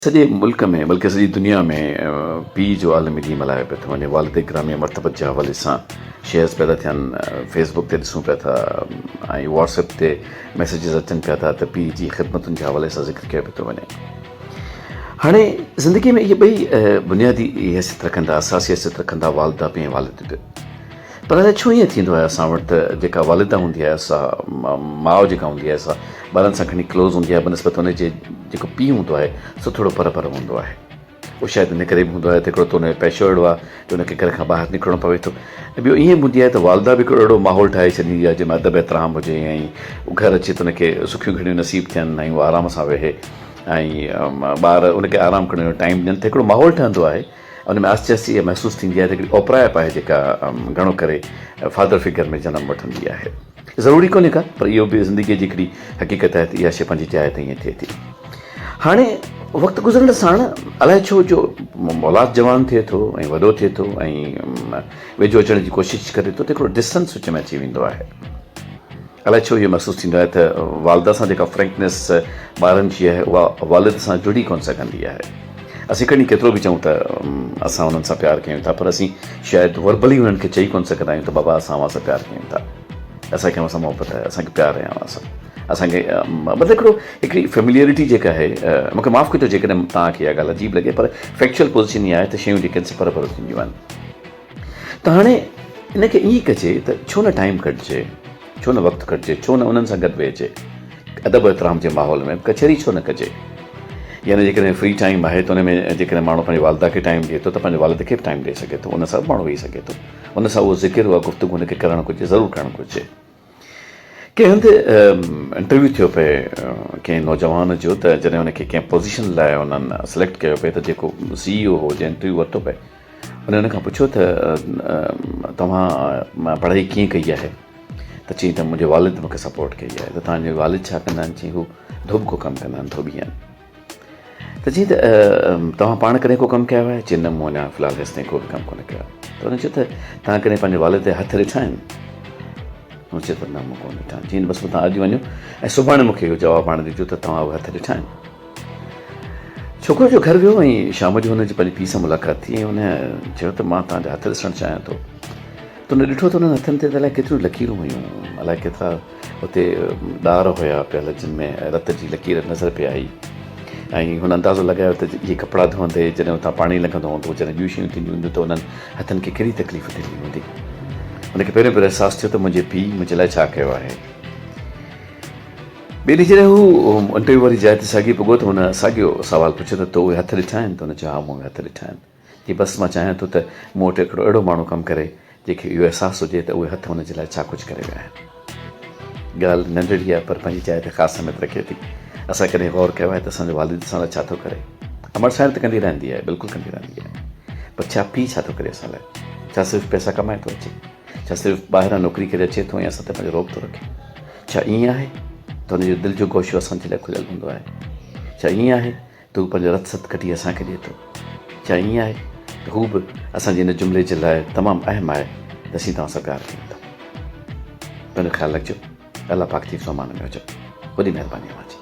سڄي ملڪ ۾ بلڪه سڄي دنيا ۾ پيء جو عالمي ڏينهن ملهايو پيو ٿو وڃي. والد گرامي مرتبت جي حوالي سان شيئرز پيدا ٿين، فيس بڪ تي ڏسون پيا ٿا ۽ واٽس ايپ تي ميسيجز اچن پيا ٿا ته پيء جي خدمتن جي حوالي سان ذڪر ڪيو پيو ٿو وڃي. هاڻي زندگي ۾ اهي ٻئي بنيادي حيثيت رکن ٿا، اساسي حيثيت رکن ٿا والده به ۽ والد به. پر الائي ڇو ائين ٿيندو آهي اسان وٽ ته جيڪا والده هوندي آهي سا ماء جيڪا هوندي آهي سا ٻارن سان گهڻي ڪلوز هوندي آهي بنسبت ان جي جيڪو پيء هوندو آهي سو ٿورو پر پر هوندو آهي اهو شايد ان ڪري به هوندو آهي ته هڪڙو ته ان جو پيشو اهڙو آهي جو ان کي گهر کان ٻاهر نڪرڻو پوي ٿو ۽ ٻيو ائين به هوندي آهي ته والده به هڪڙو اهڙو ماحول ٺاهي ڇڏيندي آهي جنهن ۾ ادب احترام هجي ۽ گهر اچي ته ان کي سکيون گهڙيون نصيب ٿين ۽ هو آرام سان ويهي ۽ ٻار ان کي آرام ڪرڻ جو ٽائيم ڏين ته هڪڙو ماحول ٺهندو آهي ان ۾ آهستي آهستي اها محسوس ٿيندي آهي ته هڪڙي اوپرائپ آهي جيڪا گهڻو ڪري فادر فگر ۾ جنم وٺندي آهي. ضروري ڪونهي ڪا پر اهو به زندگيء جي هڪڙي حقيقت آهي ته اها شيء پنهنجي جاء تي ائين ٿئي ٿي. هاڻي وقت گذرڻ ساڻ الائي ڇو جو اولاد جوان ٿئي ٿو ۽ وڏو ٿئي ٿو ۽ ويجهو اچڻ جي ڪوشش ڪري ٿو ته هڪڙو ڊسٽنس وچ ۾ اچي ويندو آهي. الائي ڇو اهو محسوس ٿيندو آهي ته والده سان جيڪا فرينڪنيس ٻارن جي آهي اها والد سان جڙي ڪونه سگهندي آهي. اسين کڻي ڪيترو به چئون ته اسان انهن سان پيار ڪيون ٿا پر اسين شايد وربلي انهن کي چئي ڪونه سگهندا آهيون ته بابا اسان اوهان سان پيار ڪيون ٿا اسان کي اوهان سان محبت آهي اسان کي پيار آهي اوهان سان اسان کي مطلب هڪڙو هڪڙي فيمليئرٽي جيڪا آهي مون کي معاف ڪجو جيڪڏهن توهان کي اها ڳالهه عجيب لڳي پر فيڪچوئل پوزيشن اها آهي ته شيون جيڪي آهن سي پر ڀرو ٿينديون آهن. ته هاڻي ان کي ائين ڪجي ته ڇو نه ٽائيم ڪڍجي، ڇو نه وقت ڪڍجي، ڇو نه انهن سان گڏ ويهجي، ادب و احترام جي ماحول ۾ ڪچهري ڇو نه ڪجي. يعني جيڪڏهن فري ٽائيم آهي ته ان ۾ جيڪڏهن ماڻهو پنهنجي والده کي ٽائيم ڏئي ٿو ته پنهنجي والد کي به ٽائيم ڏئي سگهي ٿو، ان سان به ماڻهو ويهي سگهي ٿو، ان سان اهو ذڪر اها گفتگو ان کي ڪرڻ گهرجي، ضرور ڪرڻ گهرجي. ڪنهن هنڌ انٽرويو ٿيو پئي ڪنهن نوجوان جو ته جڏهن ان کي ڪنهن پوزيشن لاء انهن سليڪٽ ڪيو پئي ته جيڪو سي اي او هو جنهن انٽرويو ورتو پئي ان ان کان پڇيو ته توهان پڙهائي ڪيئن ڪئي آهي ته چيائين ته منهنجي والد مونکي سپورٽ ڪئي آهي ته توهان جو والد ڇا ڪندا آهن چيائين هو ڌوٻڪو ڪم ڪندا آهن ڌوٻي آهن ته چيائين ته توهان پاڻ ڪڏهن ڪو ڪم ڪيو آهي؟ چيائين نه مون اڃا في الحال هيستائين ڪو به ڪم ڪونه ڪيو آهي. ته هن چيو ته توهان ڪڏهن پنهنجي والد جا هٿ ڏٺا آهن؟ هن چيو ته نه مون ڪونه ڏٺا آهن. چيائين بس پوء توهان اڄ وڃو ۽ سڀاڻي مون کي اهو جواب آڻي ڏجو ته توهان اهي هٿ ڏٺا آهن. ڇوڪرو جو گهر ويو ۽ شام جو هن جي پنهنجي پيء سان ملاقات ٿي ۽ هن چيو ته مان توهان جا هٿ ڏسڻ چاهيان ٿو. ته هن ڏٺو ته انهن هٿن تي ته الائي ڪيتريون لڪيرون هيون، الائي ڪيترا اتي ڏار هيا پيل جن ۾ رت جي لڪير نظر پئي آئي ۽ هن اندازو لڳايو ته اهي ڪپڙا ڌوئندي جڏهن اتان پاڻي لنگهندو هوندو جڏهن ٻيون شيون ٿينديون هونديون ته انهن هٿن کي ڪهڙي تڪليف ٿيندي هوندي. هن کي پهريون پهريون احساس ٿيو ته منهنجي پيء منهنجي لاء ڇا ڪيو آهي. ٻئي ڏينهن جڏهن هو انٽرويو واري جاء تي ساڳي پڳو ته هن ساڳيو سوال پڇيو ته تو اهي هٿ ڏٺا آهن؟ ته هن چيو ها مون اهي هٿ ڏٺا آهن. جي بس مان چاهيان ٿو ته مون وٽ هڪڙو اهڙو ماڻهو ڪم ڪري جنهن کي اهو احساس هجي ته اهي هٿ هن جي لاء ڇا ڪجهه ڪري ويا آهن. ڳالهه ننڍڙي آهي پر پنهنجي جاء تي خاص اهميت رکي ٿي. اسان ڪڏهن غور ڪيو آهي ته اسان جو والد اسان لاء ڇا ٿو ڪري؟ امڙ سائڻ ته ڪندي رهندي آهي، بلڪل ڪندي رهندي آهي پر ڇا پيء ڇا ٿو ڪري اسان لاء؟ ڇا صرف پئسا ڪمائي ٿو اچي؟ ڇا صرف ٻاهران نوڪري ڪري اچي ٿو ۽ اسان تي پنهنجو رعب ٿو رکي؟ ڇا ائين آهي ته هن جو دل جو گوشو اسان جي لاء کليل هوندو آهي؟ ڇا ائين آهي ته هو پنهنجو رت ست ڪڍي اسان کي ڏئي ٿو. ڇا ائين آهي ته هو به اسان جي ان جملي جي لاء تمام اهم آهي ته اسين توهان سان پيار ڪيون ٿا. پنهنجو خيال رکجو. الله پاڪ جي حفظ و امان ۾ هجو. وڏي مهرباني اوهان جي.